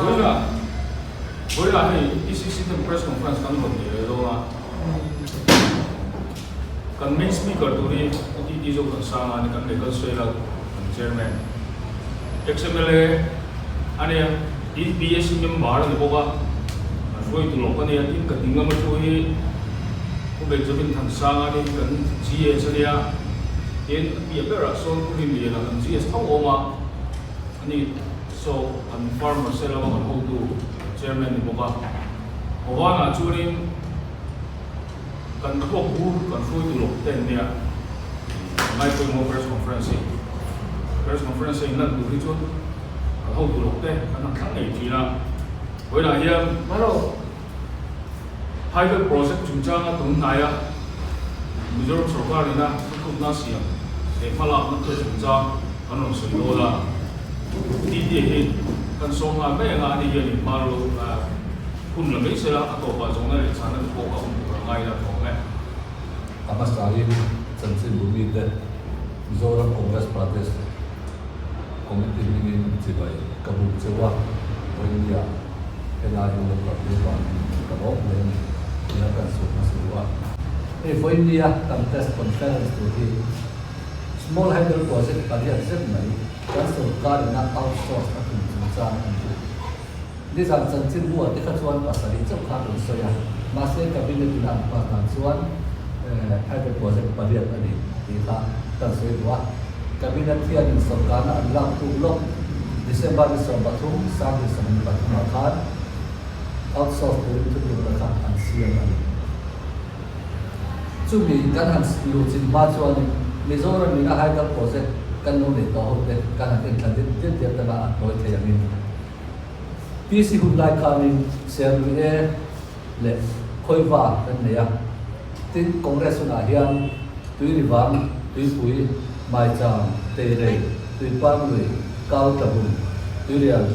Vawilah vawilah hei ECC ten press conference kan rawn nei leh dawn a, kan main speaker tur hi Pu TT Zothansanga a ni, kan lehkal sawi lo kan chairman ex-MLA a nia, tin PAC member a ni bawk a, kan hruaitu lawk a nia, tin ka ding lama thu hi Pu Benjamin Thansanga a ni, kan GS a nia, tin a piah berah sawn Pu Rinliana kan GS tho awm a, a ni. Saw kan farmer cell lama kan hotu chairman ni bawk a, Havanah chuanin kan thluak bur kan hruaitu lawk te an nia, ngaipawimawh press conference hi. Press conference a inlan tur hi chuan kan hotu lawk te kan han thlang ngei thin a, vawiinah hian Hydel project chungchanga tun hnaia Mizoram sorkar ina thuthlukna siam leh hmalakna te chungchang kan rawn sawi dawn a. Titi hi kan sawm nghal mai anga ani hian in hmar lo hun la mai sela a tawpah zawhna leh chhana te pawh a awm tur a ngai la thawm e. A hmasain chanchinbu mite Mizoram Congress Pradesh Committee hmingin chibai ka buk cheu a, vawinia helai hi lo kal tir vangin ka lawm hle a ni tia kan sawi hmasa duh a. Hei vawinia kan press conference tur hi Small Hydel Project pariat zet mai kan sorkar ina outsource a tum chungchang a ni. Nizan chanchinbu ah te kha chuan pasarih chauh kha an rawn sawi a, mahse Cabinet ina an pass dan chuan Hydel Project pariat a ni tih kha kan sawi duh a. Cabinet hianin sorkarna an lak tuk lawk December ni 13, 2023 ah khan outsource turin thutlukna kha an siam a ni. Chumi kan han luh chin hma chuanin Mizoram ina Hydel Project kan lo neih tawh ho te kan han enthla dit diat diat anga a hnuai thei angin PC hun lai khanin Serlui E leh Khawiva kan nei a, tin Congress hunah hian Tuirivang, Tuipui, Maichang, Teirei, Tuipanglui, Kau Tlabung, Tuirial,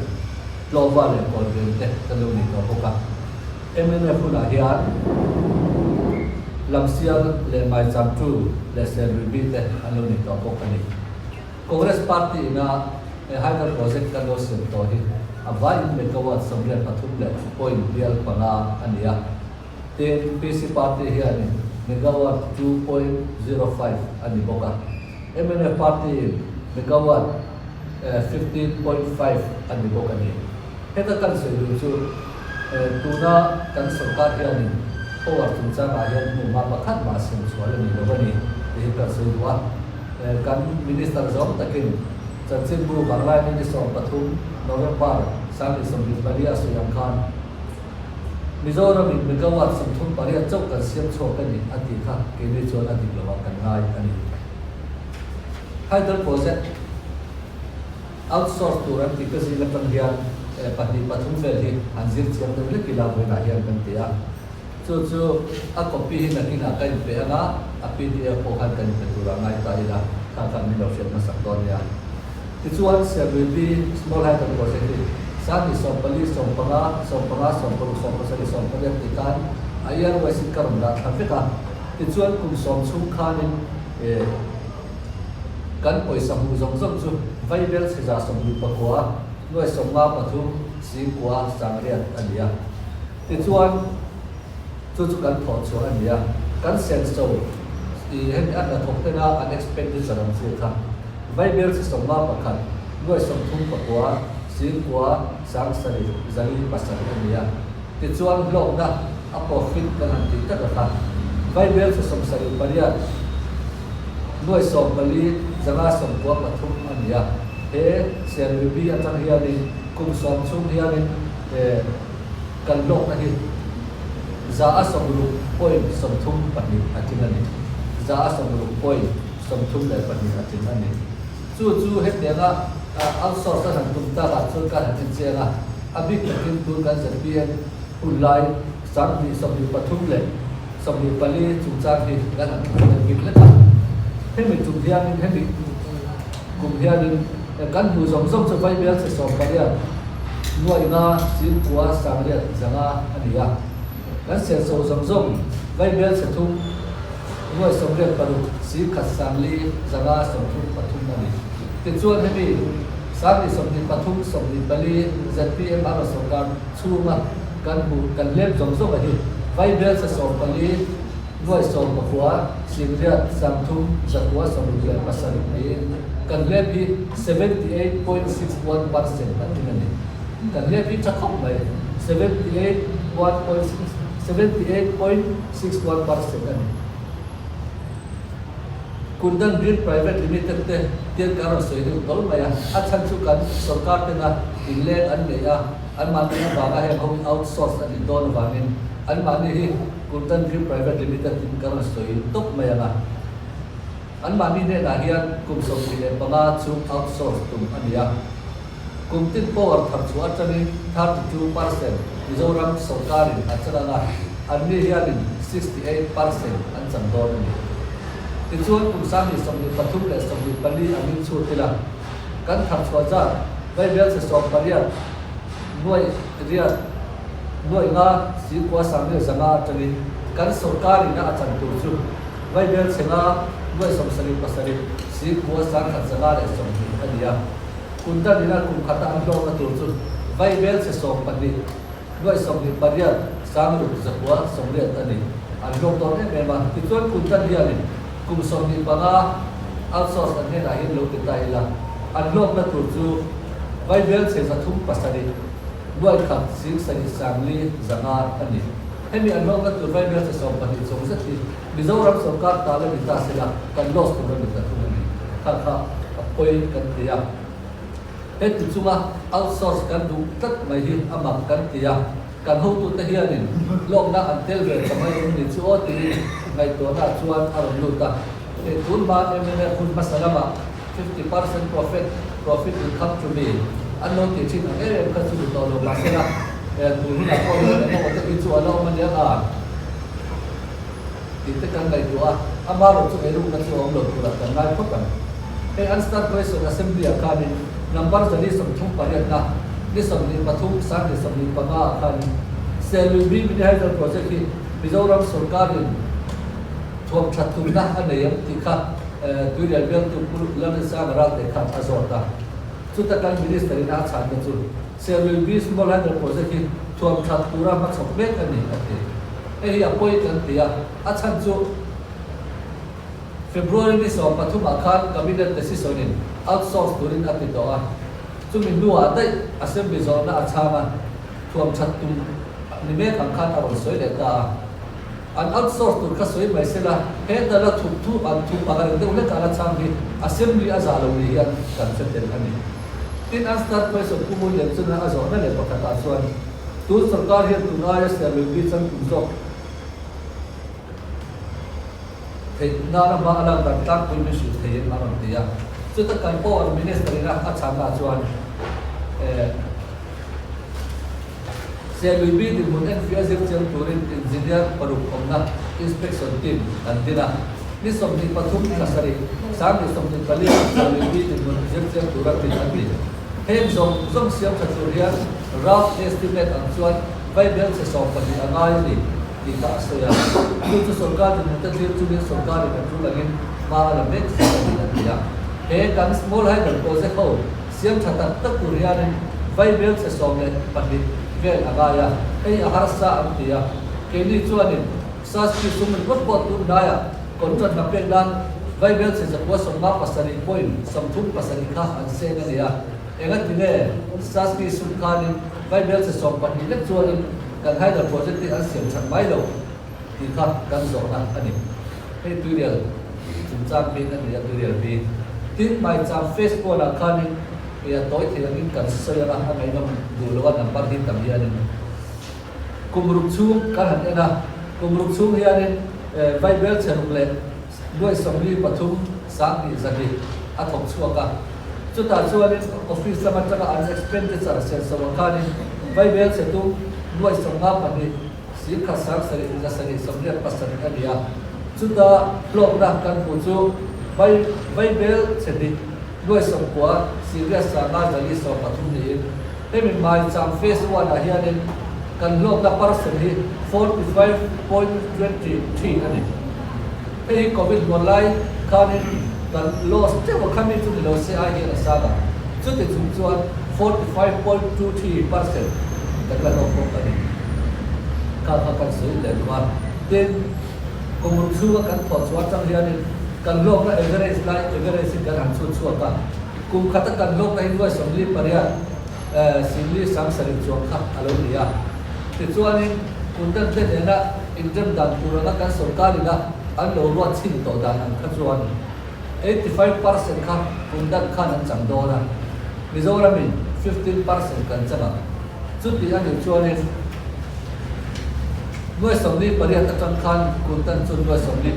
Tlawva leh Kawlven te kan lo nei tawh bawk a. Mnf hunah hian Lamsial leh Maichang Tu leh Serlui B te an lo nei tawh bawk a ni. Congress Party ina he Hydel Project kan lo siam tawh hi a vaiin megawatt 13 leh point bial panga a ni a, tin PC Party hianin megawatt 2.05 a ni bawk a, mnf Party in megawatt 15.5 a ni bawk a ni. Heta kan sawi duh chu tuna kan sorkar hianin power chungchangah hian hmuhma pakhat mah siam chhuah la ni lo a ni tih hi kan sawi duh a. Kan Minister zawng takin chanchinbu Vanglai ni 13 November 2024 a sawi ang khan Mizoram in megawatt 38 chauh kan siam chhuak a ni a tih kha keini chuan a dik lo ah kan ngai a ni. Hydel project outsource tur an tih ka zing atang hian pahnih pathum vel hi an zir chiang deuh hlek ila vawiinah hian kan ti a. Chu chu a copy hi nakinah ka inpe anga, a pdf pawh khan kan inpe turah ngai ta ila, kha khan min lo hriat hmasak dawn nia. Tichuan, Siamluipi Small Hydel Project hi 2014, 15, 15, 16, 17, 18 tih khan a year wise in ka rawn dah thla vek a. Tichuan, kum sawm chhung khanin kan pawisa hmuh zawng zawng chu Vaibel chhe 79, nuai 53, 9 sangriat a ni a. Tichuan, chu chu kan thawh chhuah a ni a, kan senso i hemi a hnathawk tena an expenditure ang chi kha Vaibel chi 51, nuai 39, 9 7 zali pasarih a ni a. Tichuan, hlawkna a profit kan han tih tak a kha Vaibel chi 78, nuai 14, 593 a ni a. He Sianluibi atang hianin kum sawm chhung hianin he Kan lawkna hi 160.32 a tling a ni. 160.32 a tling a ni. Chu chu hetianga outsource a han tum takah chuan kan han enchiang a, a bik takin tun kan zpm hun lai 2023 leh 24 chungchang hi kan han thlan deuh bik hlek a. Hemi tum hianin hemi kum hianin kan hmuh zawng zawng chu Vaibel chhe 18 Nuaih nga, 9 sangriat zanga a ni a. Kan senso zawng zawng Vaibel chhe thum, nuaih 86, 1 sangli zanga 33 a ni. Tichuan hemi 2023, 24 zpm a rawn sawrkar chhunga kan hmuh kan hlep zawng zawng a hi. Vaibel sa 14 nuai 19 singriat 30 zakua 67 niin kan hlep hi 78.61% a tling a ni. Kan hlep hi tha khawp mai, 78.61% a ni. Kundan Green Private Limited te tian kan rawn sawi deuh tawl mai a, a chhan chu kan sorkar tena inleng an neih a, anmahni avanga heng ho hi outsource a nih dawn avangin anmahni hi Kundan Green Private Limited in kan rawn sawi tawp mai ang a. Anmahni hnenah hian kum 25 chhung outsource tum a ni a. Kum tin power thar chhuah atangin 32% Mizoram sorkarin a chan ang a, anni hianin 68% an chan dawn a ni. Tichuan kum 2023 leh 24 angin chhut ila, kan thar chhuah zat vaibelchhe 18 nuaih riat nuaih nga singkua sangrel zanga atangin kan sorkarin a chan tur chu vaibelchhe nga nuaih 77 singkua sangkhat zanga leh 20 a ni a. Kun tan ina kum khata an hlawkna tur chu vaibelchhe 12 nuaih 28 sangruk zakua 80 a ni. An hlawk dawn em em a. Tichuan kun tan hianin kum 25 outsource an hnenah hian lo ti ta ila, an hlawkna tur chu vaibelchhe 307 nuaih khat 70 sangli zanga a ni. Hemi an hlawkna tur vaibelchhe 12 chawng zet hi Mizoram sorkar ta la ni ta sela kan loss tur a ni ta thung a ni. Kha kha a pawi kan ti a. Heti chunga outsource kan duh tlat mai hi a mak kan ti a. Kan hotute hianin hlawkna an tel ve ta mai awm ni chu aw tiin ngaihtuahna chuan a rawn lut a. Hei tun hma mnf hun hmasa lamah 50% profit profit will come to me an lo tih thin ang em em kha chu ni tawh lo mahsela tun hunah pawh hian engemaw te hi chu a la awm a nia nga. Tih te kan ngaihtuah a, ama rawh chu eirukna chu a awm lo turah kan ngai phawt ang. Hei an start question assembly ah khanin number 138 na ni 23 2025 ah khanin Selui B Mini Hydel Project hi Mizoram sorkarin thuam that tumna a nei ang tih kha Tuirial bialtu Pu Lalrinsanga Ralte khan a zawt a. Chuta kan Minister in a chhanna chu Selui B Small Hydel Project hi thuam that tura hmachhawp mek a ni a ti. Hei hi a pawi kan ti a, a chhan chu February ni 13 ah khan Cabinet decision in outsource turin a ti tawh a, chumi hnuah daih Assembly zawhna a chhang a, thuam that tum ni mek ang khan a rawn sawi leh ta a. An outsource tur kha sawi mai sela, he dala thup thu an thup ang reng deuh hlek a la chhang hi Assembly a zah lo ni hian kan hre tel a ni. Tin, an start question Pu Mulian chuna a zawhna leh pakhatah chuan, Tun sorkar hian tun aia Serlui chan tum zawk theih nana hma a lak dan tlangpui min hrilh theiin a rawn ti a. Chuta kan Power Minister ina a chhanna chuan Serlui bi dinhmun enfiah zir chiang turin Engineer paruk awmna Inspection Team an din a. Ni 23 thla sarih, 2024 ah Serlui bi dinhmun zir chiang tura tin an ni. Heng zawng zawng siam tha tur hian rough estimate ang chuan vaibel chhe 12 a ngai a ni tih kha a sawi a. Chu chu sorkar dinhmun te thlir chungin sorkarin a tul angin hma a la mek zel a ni a ti a. He kan small hydel project ho siam tha tak tak tur hianin vaibel chhe 12 vel a ngai a, hei a harsa an ti a. Keini chuanin SASCI sum ringawt pawh tun hnaiah contract hna pek nan vaibel chhe 157 point 37 kha an seng a ni a. Engati nge SASCI sum khanin vaibel chhe 12 lek chuanin kan hydel project hi an siam that mai lo tih kha kan zawhna a ni. Hei tuirial chungchang bik a ni a, tuirial bik. Tin, maicham phase one-ah khanin a tawi thei angin kan sawi ang a, a ngaihnawm duh lo a number hi tam hianin. Kum ruk chhung kan han en a, kum ruk chhung hianin vaibel chhe ruk leh nuai 43 sanghnih zahnih a thawk chhuak a. Chutah chuanin office lam atanga an expenditure senso ah khanin vaibel chhe tum nuai 52 singkhat 7 787 a ni a. Chuta hlawkna kan hmuh chu vaibel chhe hnih nuai 90 singriat 5 zali 13 niin Hemi maicham phase one ah hianin kan hlawkna percent hi 45.23 a ni. Hei hi Covid hmuan lai khanin kan loss teuh a, khami chu ni lo se ai hian a sang a. Chuti chung chuan 45.23% kan la hlawk bawk a ni. Kha kha kan sawi leh duh a. Tin, kum ruk chhunga kan thawh chhuah atang hianin kan hlawkna average lai average in kan han chhut chhuak a. Kum khata kan hlawkna hi nuai 48 singli 70 chuang kha a lo ni a. Tichuanin, kum dante nena inrem dan tur anga kan sorkarin a an lo ruat chhin tawh dan ang kha chuan 85% kha kum dan khan an chang dawn a, Mizoramin 15% kan chang ang. Chuti a nih chuanin nuai 48 atang khan kum dan chu nuai 41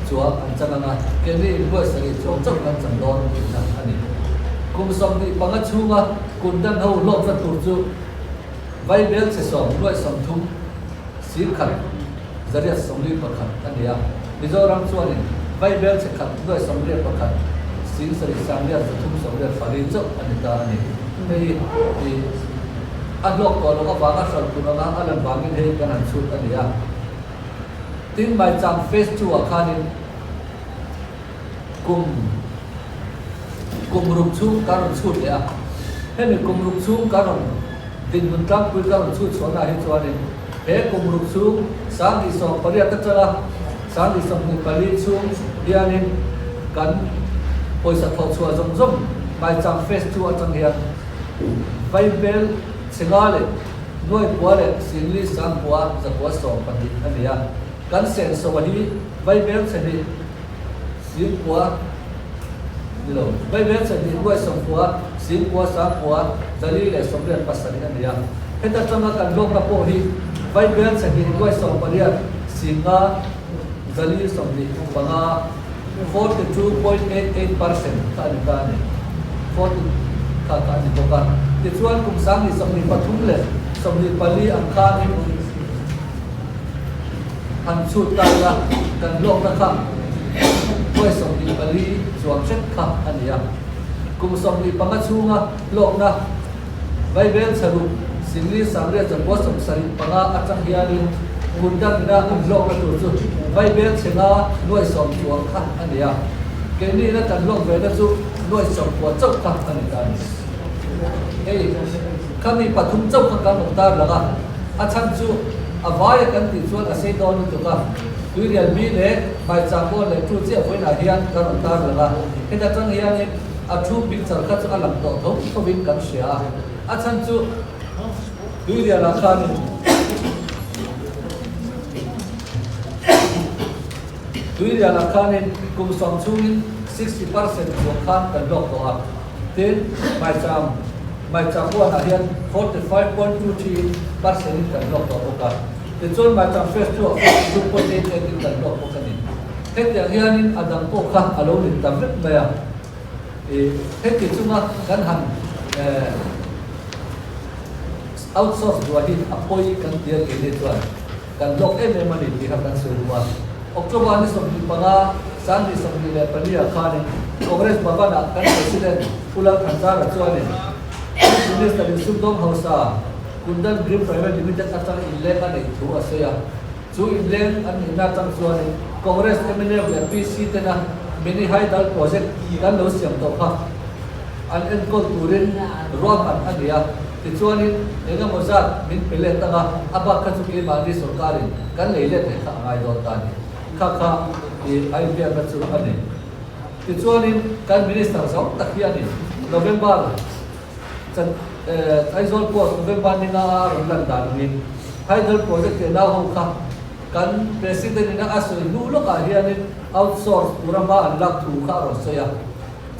chuang an chang ang a, keini nuai 7 chuang chauh kan chang dawn tihna a ni. Kum 25 chhunga kum dan ho hlawkna tur chu Vaibel che sawm nuai 30 sir khat 841 a ni a. Mizoram chuanin Vaibel che khat nuai 81 sir 7 sang riat 380 pali chauh a ni ta a ni. Hei hi a hlawk tawh loh avanga hralh tur anga a lan vangin hei kan han chhut a ni a. Tin, Maichang Phase 2 ah khanin kum kum ruk chhung kan rawn chhut leh a, hemi kum ruk chhung kan rawn dinhmun tlangpui kan rawn chhut chhuahna hi chuanin he kum ruk chhung 2018 atanga 2024 chhung hianin kan pawisa thawh chhuah zawng zawng Maichang Phase 2 atang hian Vaibel chhinga leh nuai kua leh singli 9 912 a ni a, kan senso hi Vaibel chhe hnih 9 ni lo, Vaibel chhe hnih nuai 90 9 9 487 a ni a. Heta tanga kan hlawkna pawh hi Vaibel chhe hnih nuai 18 5 425, 42.88% kha a ni ta a ni. 40 kha kha a ni bawk a. Tichuan kum 2023 leh 24 ang khanin han chhut ta ila kan hlawkna kha nuai 24 chuang hret kha a ni a. Kum 25 chhunga hlawkna Vaibel chheruk singli 975 atang hianin kum dangina an hlawkna tur chu Vaibel chhenga nuai 10 chuang kha a ni a. Keini ina kan hlawk vena chu nuai 90 chauh kha a ni ta a ni. Hei khami pathum chauh kha kan rawn tar lang a, a chhan chu a vaia kan tih chuan a sei dawn lutuk a, Tuirial mi leh Maichang awn leh tu chiah vawiinah hian kan rawn tar lang a, heta tang hianin a thu picture kha chu a lang tawh tho thovin kan hria a, a chhan chu Tuirialah khanin Tuirialah khanin kum 10 chhungin 60% chuang khan kan hlawk tawh a, tin Maichang Maichang uanah hian 45.23% in kan hlawk tawh bawk a, tichuan Maichang Phase 2 ah 42.88 in kan hlawk bawk a ni. Hetiang hianin a dang pawh kha a lo ni ta vek mai a, heti chunga kan han outsource duah hi a pawi kan ti a keini chuan kan hlawk em em a ni tih kha kan sawi duh a. October ni 25, 2024 ah khanin Congress Bhavan-ah kan President Pu Lal Thanzara chuanin Chief Minister in sumdawng hausa Kundan Green Private Limited atang inleng a neih thu a sawi a. Chu inleng an nihna atang chuanin Congress mnf leh PC tena Mini Hydel Project kan lo siam tawh kha an enkawl turin ruahman a ni a. Tichuanin eng emaw zat min pe let ang a, a bak kha chu keimahni sorkarin kan lei let leh kha a ngai dawn ta a ni. Kha kha i inbiakna chu a ni. Tichuanin kan Minister zawng tak hianin November chan Aizawl Post November ni nga a rawn lan dan angin Hydel Project leh nau ho kha kan President ina a sawi hnu lawkah hianin outsource tura hma an lak thu kha a rawn sawi a.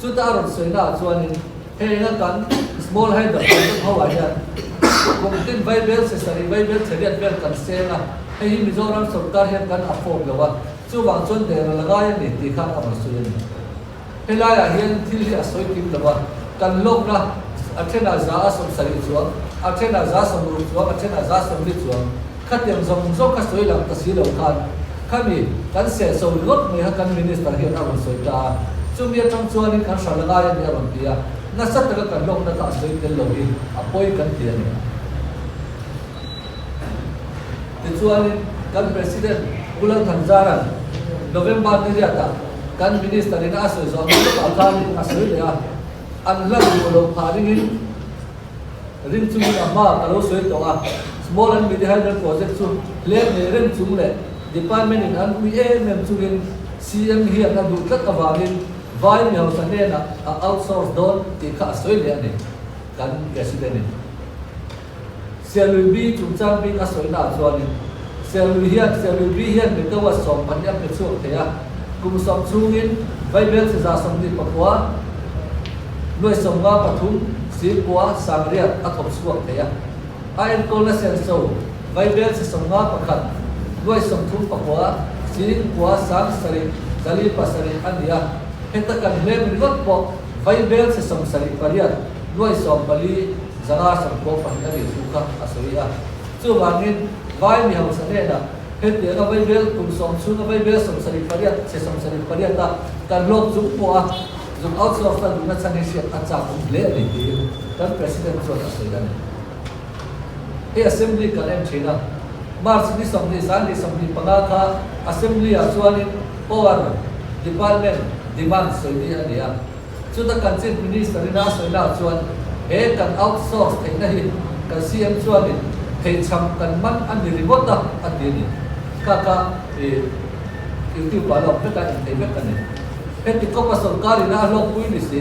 Chuta a rawn sawi naah chuanin Heng a kan small hydel project ho ah hian kum tin vaibel chhe sarih vaibel chhe riat vel kan seng a, hei hi Mizoram sorkar hian kan afford lo a, chuvang chuan der a la ngai a ni tih kha a rawn sawi a ni. Helai ah hian thil hi a sawi kim lo a, kan lawkna a thenah 170 chuang, a thenah 60 chuang, a thenah 40 chuang, khatiang zawng zawng kha sawi lang ta si lo khan khami kan sehso ringawt mai kha kan Minister hian a rawn sawi ta a, chumi atang chuanin kan hral a ngai a ni a rawn ti a, nasa taka kan lawkna kha a sawi tel lo hi a pawi kan ti a ni. Tichuanin kan President Pu Lal Thanzara'n November ni riatah kan Minister ina a sawi zawh hnu lawkah khanin a sawi leh a. An hlan duh loh phah ringin ring chungin a hma ka lo sawi tawh a, Small and Midi Hydel Project chu hlem nei reng chung leh Department in an ui em em chungin CM hian a duh tlat avangin vai mi hausa hnenah a outsource dawn tih kha a sawi leh a ni, kan President in Serlui bi chungchang bik a sawina ah chuanin Serlui hian Serlui bi hian megawatt 12 a pe chhuak thei a, kum 10 chhungin Vaibel 129 nuai 53 singkua 8000 a thawk chhuak thei a, a enkawlna senso Vaibel 51 nuai 39 singkua 7,000 407 a ni a, heta kan hlem ringawt pawh Vaibel 78 nuai 14 592 a nih thu kha a sawi a. Chuvangin, vai mi hausa hnenah hetianga vaibel kum 10 chhunga vaibel 78 chhe 78 a kan hlawk chung pawh a zuk outsource a duhna chhan hi hriat a chak awm hle a ni tiin kan President chuan a sawi a ni. Hei Assembly kan en thin a, March ni 20 2025 kha Assembly ah chuanin Power Department demand sawi ni a ni a. Chuta kan Chief Minister ina a sawi lah chuan he kan outsource theihna hi kan CM chuanin pheichham kan man a ni ringawt a, a ti a ni. Kha kha i YouTube ah lawk vek a inthei vek a ni. Heti kawpa sorkar ina a hlawkpui ni si,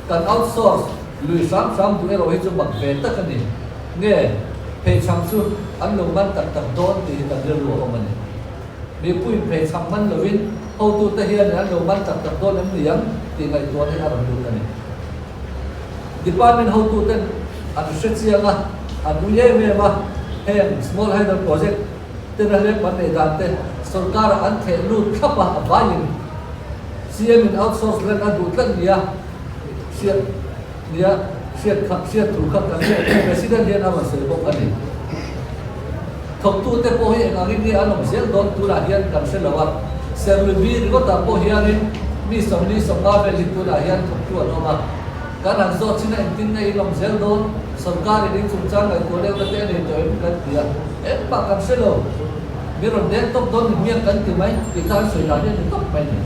kan outsource lui hram hram duh erawh hi chu mak ve tak a ni. Nge pheichham chu an lo man tak tak dawn tih hi kan rilru a awm a ni. Mipuiin pheichham man lovin hotute hianin an lo man tak tak dawn em ni ang tih ngaihtuahna hi a rawn lut a ni. Department hotuten an hre chiang a, an ui em em a, heng Small Hydel Project tena hlep an neih dan te sorkarah an theh lut thlap a, a vaiin CM in outsource lan a duh tlat nia hriat nia hriat kha hriat thu kha kan President hian a rawn sawi bawk a ni. Thawktute pawh hi eng angin nge an awm zel dawn tunah hian kan hre lo a, Serlubi ringawtah pawh hianin mi 40 50 vel hi tunah hian thawktu an awm a, kan han zawt chin a engtin nge in awm zel dawn, sorkarin in chungchang ngaihtuah deuh na te a nei tawh em kan ti a, engmah kan hre lo, mi rawn deng tawp dawn ni hmiang kan ti mai tih kha an sawi dan hi a ni tawp mai ni.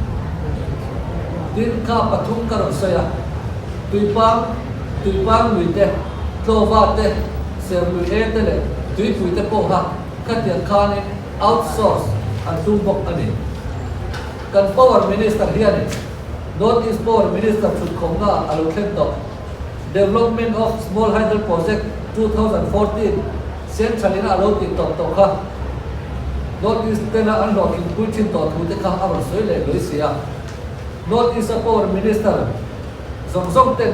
Tin, kha pathum ka rawn sawi a, Tuipang, Tuipang lui te, Tlawva te, Serlui e te leh tuipui te pawh kha khatiang khanin outsource an tum bawk a ni. Kan Power Minister hianin North East Power Minister thutkhawmna a lo thlen tawh. Development of Small Hydel Project 2014 Central in a lo tih tawp tawh kha North East tena an hlawhtlinpui thin tawh thu te kha a rawn sawi leh lui si a. North East a Power Minister Zawng zawng ten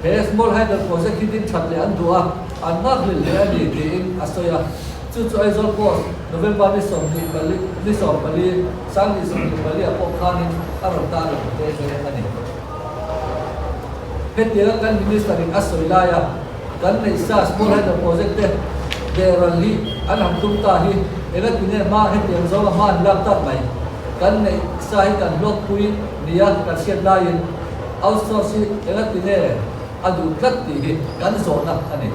he Small Hydel Project hi din that leh an duh a, an nghak hlel hle a ni tiin a sawi a. Chu chu Aizawl Post November ni 24 ni 14, 2024 ah pawh khanin a rawn tar lang hle hle a ni. Hetianga kan Minister in a sawi laia kan neih sa Small Hydel Project te dehral hi an han tum ta hi engatinge hma hetiang zawnga hma an lak tak mai? Kan neih sa hi kan hlawkpui nia kan hriat laiin Outsource hi engati nge a duh tlat tih hi kan zawhna a ni.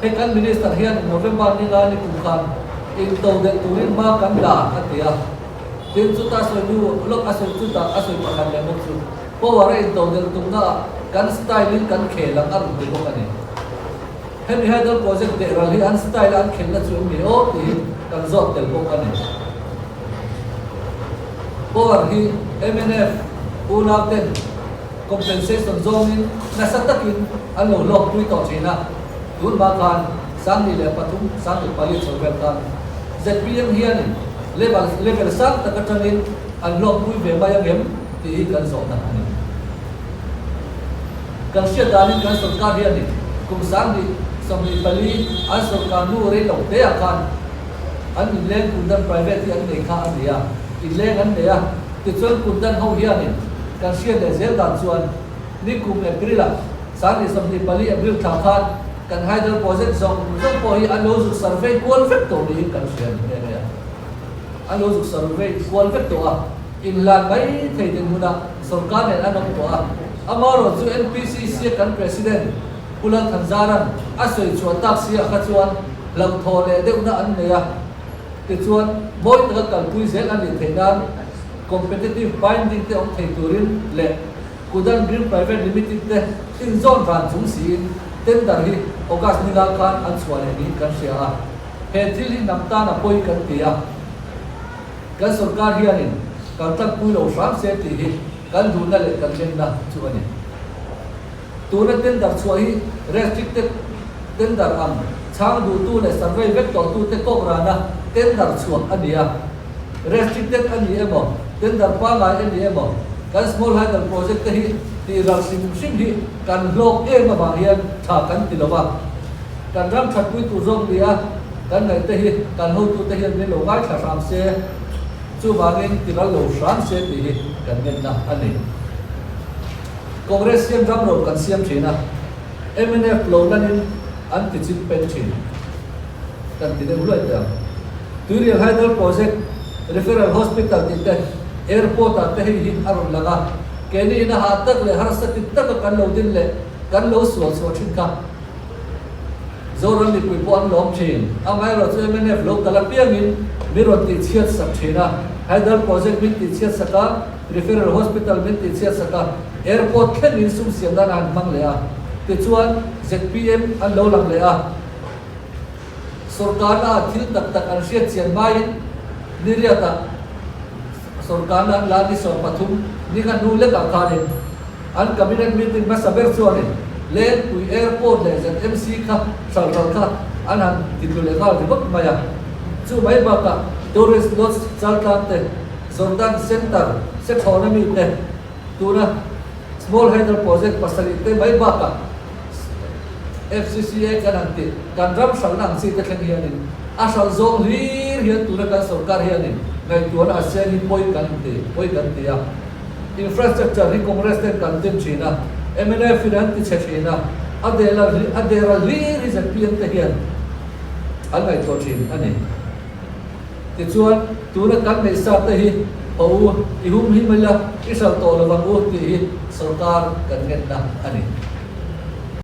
Hei kan Minister hian November ni nga ni kum khan into deuh turin hma kan la a ti a, tin chuta sawi nu lawk a sawi chutah a sawi pakhat leh bawk chu power a into deuh tumna ah kan style in kan khel ang a rawn ti bawk a ni. Hemi hydel project deh ral hi an style a an khelna chu em ni aw tih hi kan zawt tel bawk a ni. Power hi mnf unau ten compensation zawngin nasa takin an lo hlawk pui tawh thin a, tun hma khan 2003, 2004 chho vel khan zpm hianin level level sang tak atangin an hlawk pui ve mai angem tih hi kan zawhna a ni. Kan hriat danin kan sorkar hianin kum 2024 an sorkar hnu rei lo te ah khan An inleng kundan private hi an nei kha a ni a, inleng an nei a, tichuan kundan ho hianin kan hriat leh zel dan chuan nikum April ah 2024 April thla khan kan hydel project zawng zawng pawh hi an lo zuk survey kual vek tawh niin kan hria ni nghe nghe a, an lo zuk survey kual vek tawh a, inhlan mai thei dinhmunah sorkar nen an awm tawh a, amaherawhchu chu NPCC a kan President Pu Lalthanzaran a sawi chhuah tak si ah kha chuan hlauhthaw leh deuhna an nei a, tichuan mawi taka kalpui zel a nih theih nan competitive binding te awm thei turin leh Kudan Green Private Limited te inzawn ran chung siin tender hi August ninga khan an chhuah leh niin kan hria a, he thil hi hnam tan a pawi kan ti a, kan sorkar hianin kaltlangpui lo hram se tih hi kan duhna leh kan lenna chu a ni. Tuna tender chhuah hi restricted tender ang chhang duhtu leh survey vek tawhtute kawk rana tender chhuah a ni a. Restricted a ni emaw, tender pangngai a ni emaw, kan small hydel project te hi tih ral hrim hrim hi kan hlawk em avang hian tha kan ti lo va. Kan ram thatpui tur zawk ni a kan ngaih te hi kan hotute hian min lo ngaithla hram se, chuvangin ti ral lo hram se tih hi kan ngenna a ni. Congress hian ram ro kan siam thin a, mnf lo lanin an ti chip pen thin. Kan ti deuh luai teh ang. Tuirial Hydel Project, Referral Hospital tih te, Airport ah te hei hi a rawn lang a, keini ina hah tak leh harsa ti taka kan lo din leh kan lo sual chhuah thin kha Zoram mipui pawh an lawm thin. Amaherawh chu mnf lo kal apiangin mi rawn tihchhiat sak thin a, Hydel Project min tihchhiat sak a, Referral Hospital min tihchhiat sak a, Airport thlengin sum siam nan a han hmang leh a. Tichuan, zpm an lo lang leh a. Sorkarna ah thil tak tak an hriat chian hmain niriatah sorkarna an la ni 13 ni kha hnu lekah khanin an Cabinet meeting hmasa ber chuanin Lengpui Airport leh ZMC kha hral hral kha an han titlu leh nghal ringawt mai a. Chu mai bakah Tourist Lodge Chaltlang te, Jordan Centre Sethlawna mite tuna Small Hydel Project pasarih te mai bakah FCCA kan han tih kan ram hralhna ang chi te thleng hianin a hralh zawng hlir hian tuna kan sorkar hianin ngaihtuahna a siam hi pawi kan ti pawi kan ti a. Infrastructure hi Congress ten kan din thin a, mnf in an ti chhe thin a, a dela a dera hlir hi zpm te hian an ngaihtuah thin a ni. Tichuan, tuna kan neih sa te hi haw u, i hum hi mai la, i hralh tawh lo ang u tih hi sorkar kan ngenna a ni.